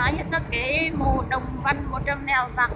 Yog txoj kev mus Đồng Văn một trăm mèo vàng.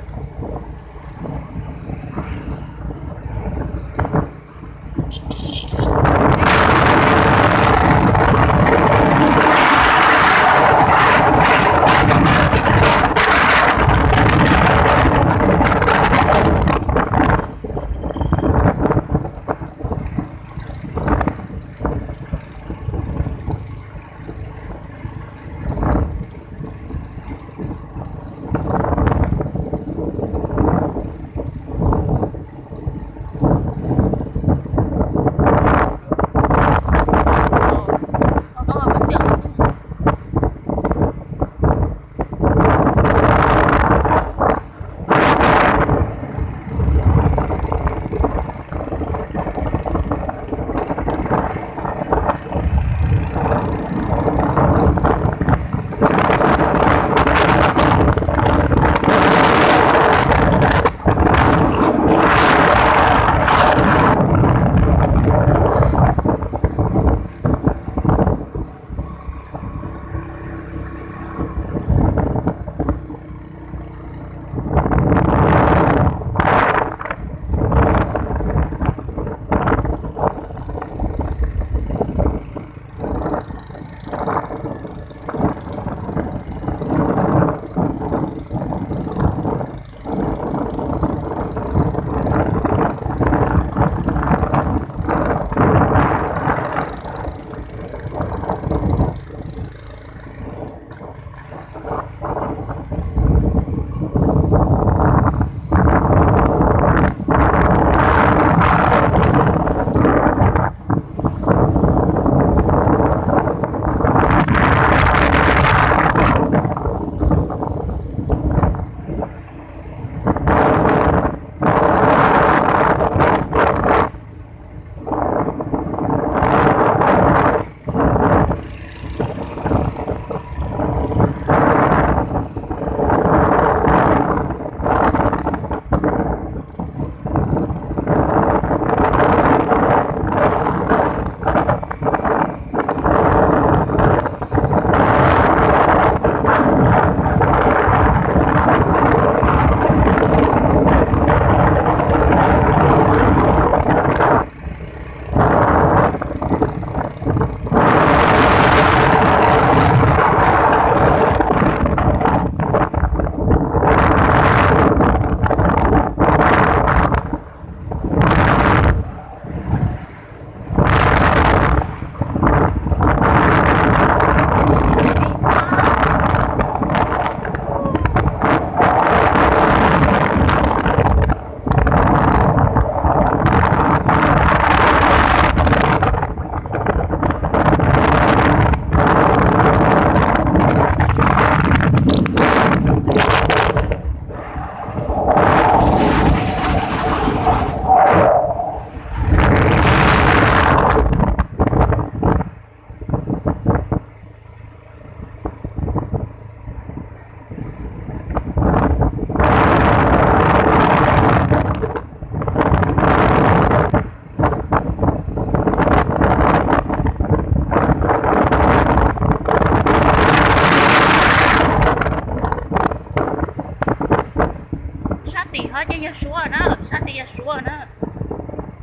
Sab tim ho ces yog Suav na, sab tim yog Suav na.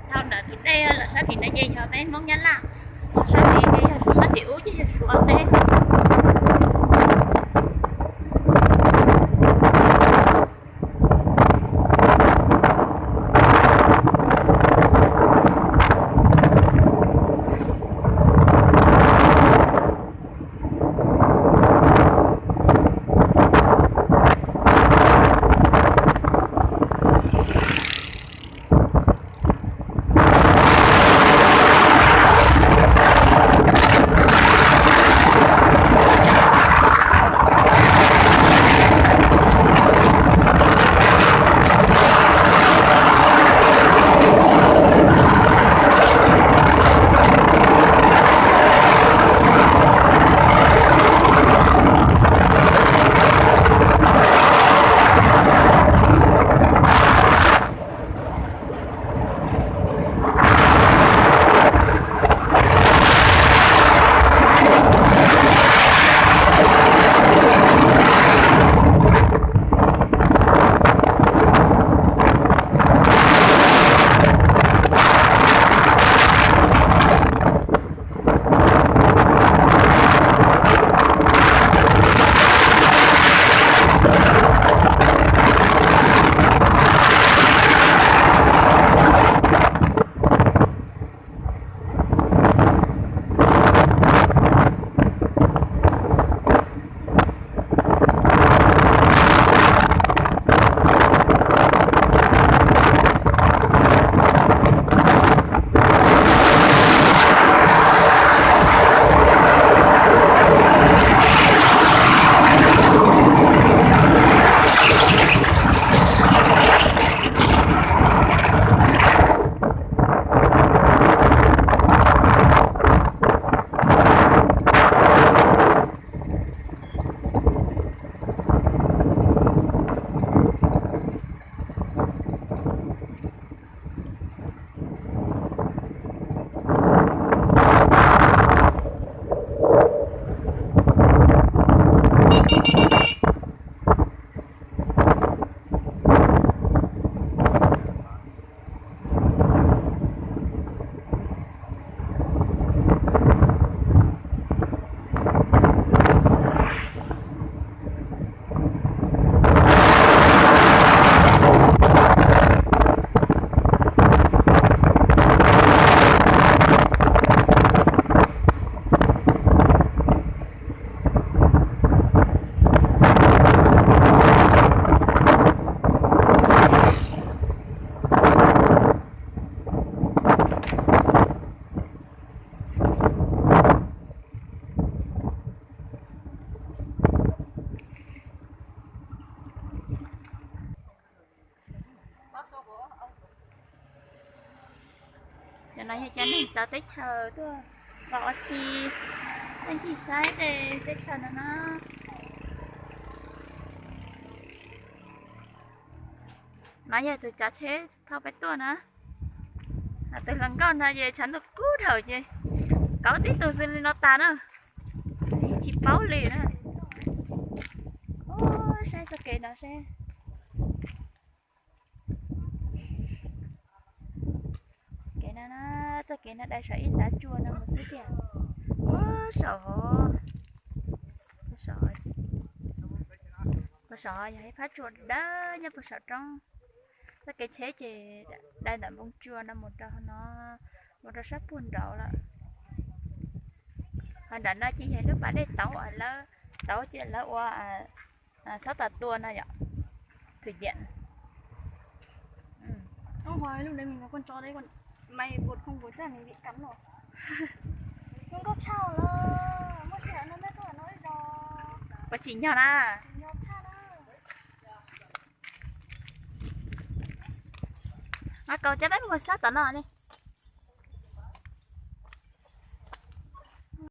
Dhau ntawm tus dej los sab tim ntawd ces yog peb Hmoob Nyab Laj, ho sab tim ces yog Suav, tim ub ces yog Suav peb. No yog cov neeg txawv teb chaws tuaj los ua si, tuaj ncig saib tej teb chaws no na. No yog tus tsav tsheb thauj peb tuaj na. Tus hluas nkauj no ces tshav ntuj kub dhau ces kauv tib tug xws li no tas na. Tsis paub li na. Saib txoj kev no seb. Kev no, txoj kev no dai saum ib ntav tsua no mus xwb tiag. Puag saum, puag saum yog ib phab tsua dawb nyob puag saum roob. Txoj kev tsheb ces dai ntawm npoo tsua no mus rau no, mus rau sab puag nraud lawm. Ho nram no ces yog lub pas dej tauv, lawv tauv ces lawv ua txhob tas tua no yom, thwm diam. Ua tsim nyog na. Mas kaus cov peb mus sab tom no ne.